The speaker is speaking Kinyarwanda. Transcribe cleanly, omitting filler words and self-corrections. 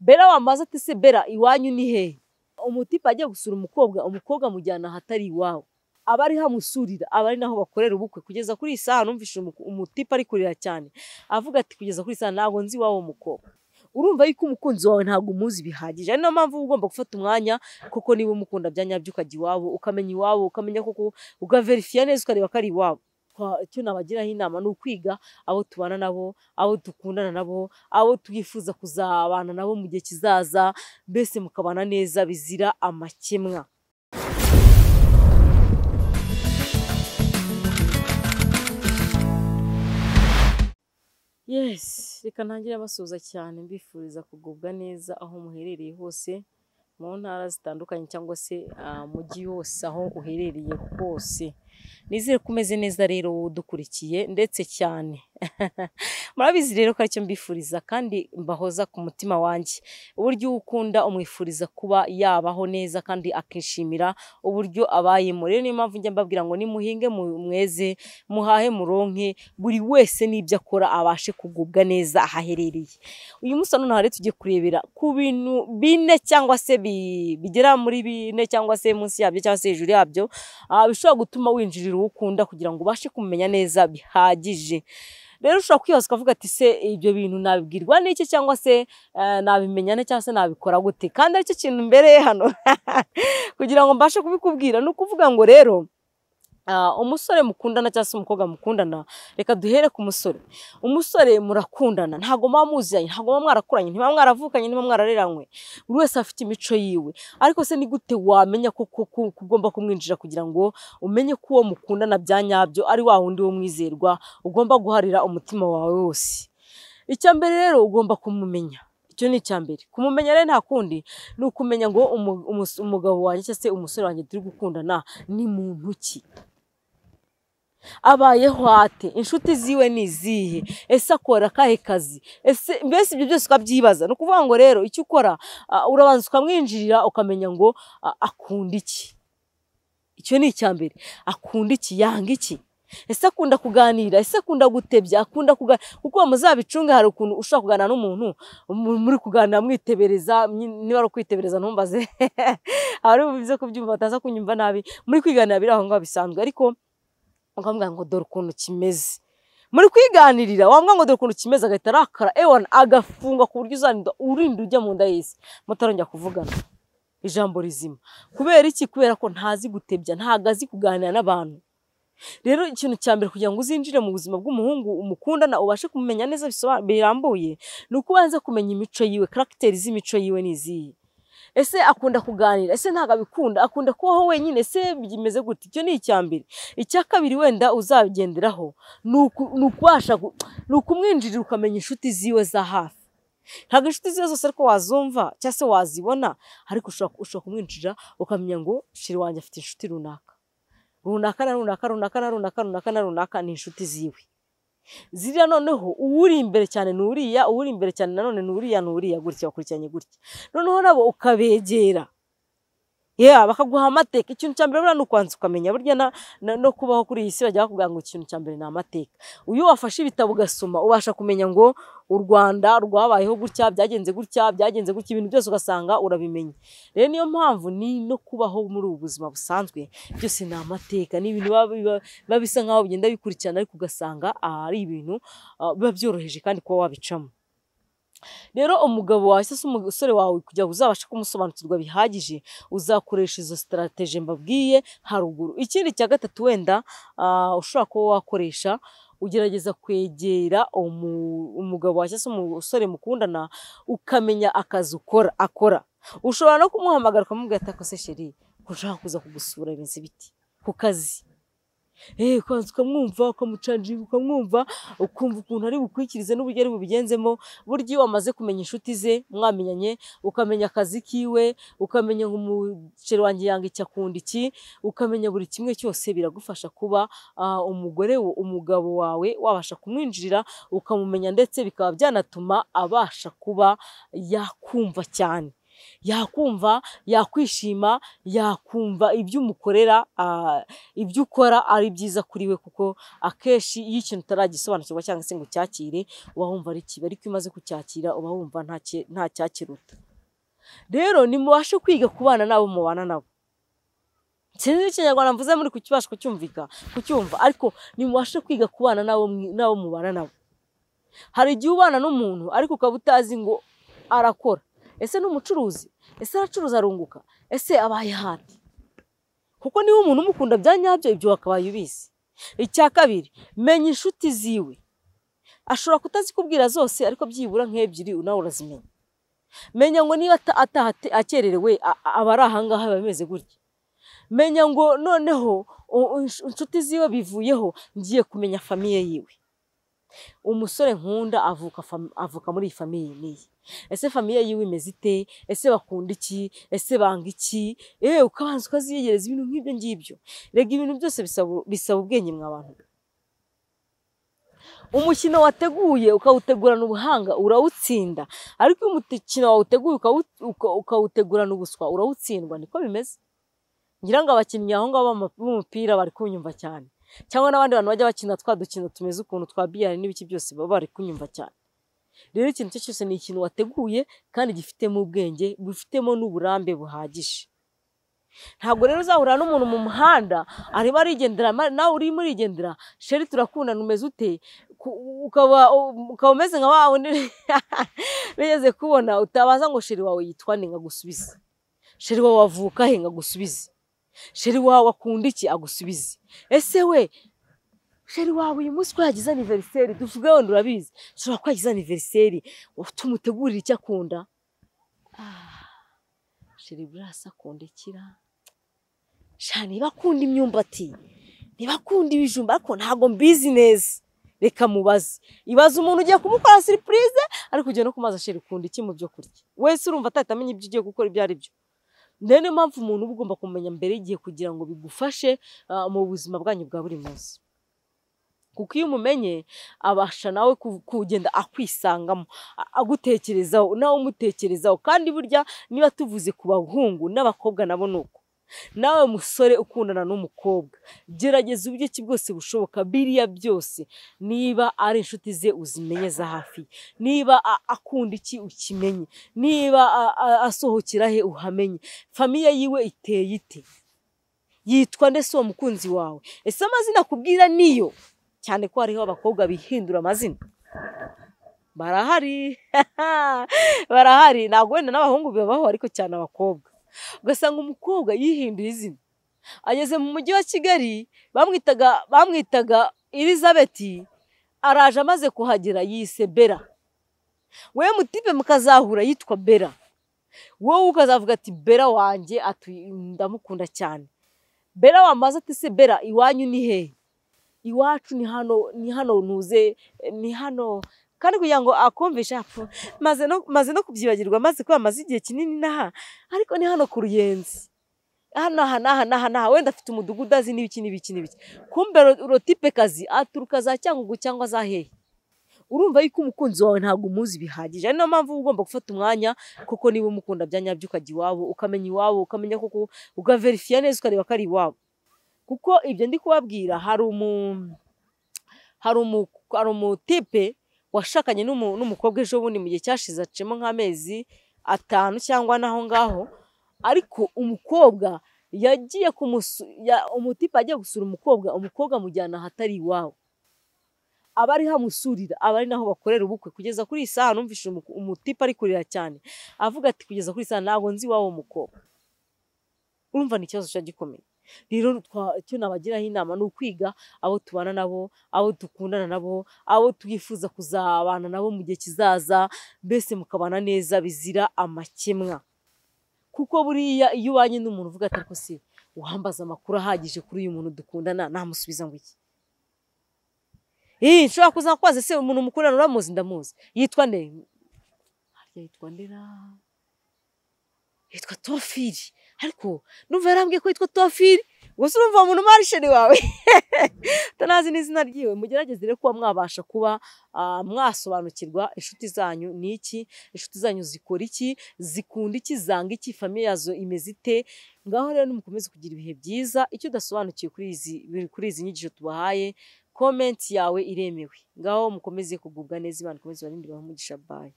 Bella wamaze ati se Bella iwanyu ni hehe? Umutipe ajya gusura umukobwa, umukobwa amujyana ahatari iwabo, aba ariho amusurira, aba ari naho bakorera ubukwe. Kugeza kuri iyi saha numvise umutipe ari kurira cyane avuga ati kugeza kuri iyi saha ntabwo nzi iwabo w'umukobwa. Urumva yuko umukunzi wawe ntabwo umuzi bihagije, ari nayo mpamvu uba ugomba gufata umwanya kuko niba umukunda bya nyabyo ukajya iwabo, ukamenya iwabo, ukamenya koko, ukaverifiya neza ukareba ko ari iwabo. Icyo nabagiraho inama ni ukwiga abo tubana nabo, abo dukundana nabo, abo twifuza kuzabana nabo mu gihe kizaza, mbese mukabana neza bizira amakemwa. Yes, reka ntangire abasuhuza cyane mbifuriza kugubwa neza aho muherereye hose mu ntara zitandukanye cyangwa se mujyi wose aho uherereye hose. Nizere ko umeze neza rero wowe udukurikiye ndetse cyane. Murabizi rero ko aricyo mbifuriza kandi mbahoza ku mutima wanjye. Uburyo ukunda umwifuriza kuba yabaho neza kandi akishimira uburyo abayemo. Rero niyo mpamvu njya mbabwira ngo nimuhinge mweze, muhahe muronke, buri wese n'ibyo akora abashe kugubwa neza ahaherereye. Uyu munsi none hari tugiye kurebera ku bintu bine cyangwa se bigera muri bine cyangwa se munsi yabyo cyangwa se hejuru yabyo, bishobora gutuma winjirira uwo ukunda kugira ngo ubashe kumenya neza bihagije. Rero ushobora kwibaza ukavuga ati se ibyo bintu nabibwirwa n'iki cyangwa se nabimenya ne cyangwa se nabikora gute? Kandi aricyo kintu mbereye hano kugira ngo mbashe kubikubwira. Ni ukuvuga ngo rero umusore mukundana cyangwa se umukobwa mukundana, reka duhere ku musore. Umusore murakundana, ntabwo muba muziranye, ntabwo muba mwarakuranye, ntimuba mwaravukanye, ntimuba mwarareranywe. Buri wese afite imico yiwe. Ariko se ni gute wamenya ko ugomba kumwinjira kugira ngo umenye ko uwo mukundana bya nyabyo ari wa wundi w'umwizerwa ugomba guharira umutima wawe wose? Icya mbere rero ugomba kumumenya. Icyo ni icya mbere. Kumumenya rero nta kundi ni ukumenya ngo umugabo wanjye cyangwa se umusore wanjye turi gukundana ni muntu ki? Abayeho ate? Inshuti ziwe ni izihe? Ese akora akahe kazi? Ese mbese ibyo byose ukabyibaza. Ni ukuvuga ngo rero icyo ukora, urabanza ukamwinjirira ukamenya ngo akunda iki. Icyo ni icya mbere. Akunda iki? Yanga iki? Ese akunda kuganira? Ese akunda gutebya? Akunda kuganira? Kuko muzabicunge, hari ukuntu ushobora kuganira n'umuntu muri kuganira mwitebereza, niba ari ukwitebereza ntumbaze, abari bubize kubyumva bataza kunyumva nabi, muri kwiganira biri aho ngaho bisanzwe, ariko ukamubwira ngo dore ukuntu kimeze. Muri kwiganirira wambwa ngo dore ukuntu kimeze, agahita arakara, ewana agafunga ku buryo uzarinda urinda ujya mu nda y'isi mutarongera kuvugana ijambo rizima. Kubera iki? Kubera ko ntazi gutebya, ntago azi kuganira n'abantu. Rero ikintu cya mbere kugira ngo uzinjire mu buzima bw'umuhungu umukundana ubashe kumumenya neza birambuye, ni uko ubanza kumenya imico yiwe, karagiteri z'imico yiwe ni izihe. Ese akunda kuganira? Ese ntabwo abikunda? Akunda kubaho wenyine? Ese bimeze gute? Icyo ni icya mbere. Icya kabiri wenda uzabigenderaho ni ukumwinjirira ukamenya inshuti ziwe za hafi. Ntabwo inshuti ziwe zose ariko wazumva cyangwa se wazibona, ariko ushobora kumwinjira ukamenya ngo shiri wanjye afite inshuti runaka, runaka na runaka, runaka na runaka, runaka na runaka ni inshuti ziwe. Ziriya noneho uwuri imbere cyane ni uriya, uwuri imbere cyane nanone ni uriya, ni uriya, gutya bakurikiranye gutya. Noneho nabo ukabegera, bakaguha amateka. Ikintu cya mbere buriya ni ukubanza ukamenya, burya no kubaho kuri iyi si bajya bakubwira ngo ikintu cya mbere ni amateka. Iyo wafashe ibitabo ugasoma ubasha kumenya ngo u Rwanda rwabayeho gutya, byagenze gutya, byagenze gutya, ibintu byose ugasanga urabimenya. Rero niyo mpamvu ni no kubaho muri ubu buzima busanzwe byose ni amateka, ni ibintu biba bisa nkaho bigenda bikurikirana, ariko ugasanga ari ibintu biba byoroheje kandi kuba wabicamo. Rero umugabo wawe cyangwa se umusore wawe kugira ngo uzabashe kumusobanukirwa bihagije, uzakoresha izo strategy mbabwiye haruguru. Ikindi cya gatatu wenda ushobora kuba wakoresha, ugerageza kwegera umugabo wawe cyangwa se umusore mukundana, ukamenya akazi akora. Ushobora no kumuhamagara ukamubwira ati ako se sheri, ko nshaka kuza kugusura bimeze biti ku kazi. Ukabanza ukamwumva, ukamucanjinga, ukamwumva, ukumva ukuntu ari bukwikirize n'uburyo ari bubigenzemo. Burya iyo wamaze kumenya inshuti ze mwamenyanye, ukamenya akazi kiwe, ukamenya ngo umuceri wanjye yanga iki akunda iki, ukamenya buri kimwe cyose, biragufasha kuba umugore umugabo wawe wabasha kumwinjirira ukamumenya, ndetse bikaba byanatuma abasha kuba yakumva cyane. Yakumva, yakwishima, yakumva ibyo umukorera, ibyo ukora ari byiza kuri we, kuko akenshi iyo ikintu utaragisobanukirwa cyangwa se ngo ucyakire uba wumva ari kibi, ariko iyo umaze kucyakira uba wumva nta cyakiruta. Rero nimubashe kwiga kubana nabo mubana nabo. Sinzi ikinyarwanda mvuze muri kukibasha kucyumva, ariko nimubashe kwiga kubana nabo mubana nabo. Hari igihe ubana n'umuntu ariko ukaba utazi ngo arakora. Ese ni umucuruzi? Ese aracuruza arunguka? Ese abaye hati? Kuko niba umuntu umukunda bya nyabyo ibyo wakabaye ubizi. Icya kabiri, menya inshuti ziwe. Ashobora kutazikubwira zose ariko byibura nk'ebyiri nawe urazimenya. Menya ngo niba ataha akererewe aba ari ahangaha biba bimeze gutya. Menya ngo noneho inshuti ziwe bivuyeho, ngiye kumenya famille yiwe. Umusore nkunda avuka muri iyi famille niyi. Ese famille yiwe imeze ite? Ese bakunda iki? Ese banga iki? Ukabanza ukaziyegereza ibintu nk'ibyo ngibyo. Rega ibintu byose bisaba ubwenge mwa bantu. Umukino wateguye ukawutegurana ubuhanga urawutsinda, ariko iyo umukino wawuteguye ukawutegurana ubuswa urawutsindwa. Niko bimeze. Ngira ngo abakinnyi aho ngaho b'umupira bari kunyumva cyane, cyangwa n'abandi bantu bajya bakina twa dukino tumeze ukuntu twa biyari n'ibiki byose baba bari kunyumva cyane. Rero ikintu cyose ni ikintu wateguye kandi gifitemo ubwenge, bufitemo n'uburambe buhagije. Ntabwo rero uzahura n'umuntu mu muhanda arimo arigendera, nawe urimo urigendera, sheri turakundana umeze ute, ukaba umeze nka wa wundi bigeze kubona, utabaza ngo sheri wawe yitwa nde ngagusubize, sheri wawe avuka he ngagusubize, sheri wawe akunda iki agusubize. Ese we sheri wawe uyu munsi ko yagize anniversaire, tuvuge wenda urabizi, ushobora ko yagize anniversaire, tumutegurira icyo akunda. Sheri burasa akunda ikira, sha niba akunda imyumbati, niba akunda ibijumba, ariko ntabwo mbizi neza, reka mubaze. Ibaze umuntu ugiye kumukora surprise ariko ugiye no kumaza sheri ukunda iki mu byo kurya, wese urumva atahita amenya ibyo ugiye gukora ibyo ari byo. Niyo mpamvu umuntu uba ugomba kumenya mbere y'igihe kugira ngo bigufashe mu buzima bwanyu bwa buri munsi. Kuko iyo umumenye abasha nawe kugenda akwisangamo, agutekerezaho, nawe umutekerezaho. Kandi burya niba tuvuze ku bahungu n'abakobwa nabo nuko. Nawe musore ukundana n'umukobwa, gerageza uburyo ki bwose bushoboka, biriya byose niba ari inshuti ze uzimenye za hafi, niba akunda iki ukimenye, niba asohokera he uhamenye, famille yiwe iteye ite, yitwa nde se uwo mukunzi wawe, ese amazina akubwira niyo? Cyane ko hariho abakobwa bihindura amazina, barahari barahari, ntabwo wenda n'abahungu bibaho ariko cyane abakobwa. Ugasanga umukobwa yihinduye izina, ageze mu mujyi wa Kigali bamwitaga Elizabeth, araje amaze kuhagera yise Bera. Wewe mutipe mukazahura yitwa Bera, wowe ukazavuga ati Bera wanjye ndamukunda cyane. Bera wamaze ati se Bera iwanyu ni hehe? Iwacu ni hano, ni hano ntuze, ni hano. Kandi kugira ngo akumvishe maze no kubyibagirwa, maze kuba amaze igihe kinini naha, ariko ni hano ku Ruyenzi, hano aha n'aha n'aha n'aha, wenda afite umudugudu azi n'ibiki n'ibiki n'ibiki. Kumbe rotipe kazi aturuka za Cyangugu cyangwa za hehe. Urumva yuko umukunzi wawe ntabwo umuzi bihagije. Ari nayo mpamvu ugomba gufata umwanya, kuko niba umukunda bya nyabyo ukajya iwabo, ukamenya iwabo, ukamenya koko, ukaverifiya neza ukareba ko ari iwabo. Kuko ibyo ndi kubabwira, hari umutipe washakanye n'umukobwa ejo bundi mu gihe cyashize, acemo nk'amezi 5 cyangwa naho ngaho, ariko umukobwa yagiye umutipe agiye gusura umukobwa, umukobwa amujyana ahatari iwabo, aba ari hamusurira, aba ari naho bakorera ubukwe. Kugeza kuri iyi saha numvise umutipe ari kurira cyane avuga ati kugeza kuri iyi saha ntabwo nzi iwabo umukobwa. Urumva ni ikibazo gikomeye. Rero icyo nabagiraho inama ni ukwiga abo tubana nabo, abo dukundana nabo, abo twifuza kuzabana nabo mu gihe kizaza, mbese mukabana neza bizira amakemwa. Kuko buriya iyo ubanye n'umuntu uvuga ati ariko se uhambaza amakuru ahagije kuri uyu muntu dukundana, namusubiza ngo iki? Nshobora kuza kwaza se umuntu mukundana uramuzi? Ndamuzi. Yitwa nde? Harya yitwa ndera? Yitwa Tofiri. Ariko numva yarambwiye ko yitwa Tofiri, gusa urumva umuntu mari sheri wawe. Utanazi n'izina ryiwe. Mugerageze rero kuba mwabasha kuba mwasobanukirwa inshuti zanyu ni iki, inshuti zanyu zikora iki, zikunda iki, zanga iki, famille yazo imeze ite. Ngaho rero nimukomeze kugira ibihe byiza. Icyo udasobanukiwe kuri izi nyigisho tubahaye, comment yawe iremewe. Ngaho mukomeze kugubwa neza, Imana ikomeze ibarinde, ibahe umugisha. Bye.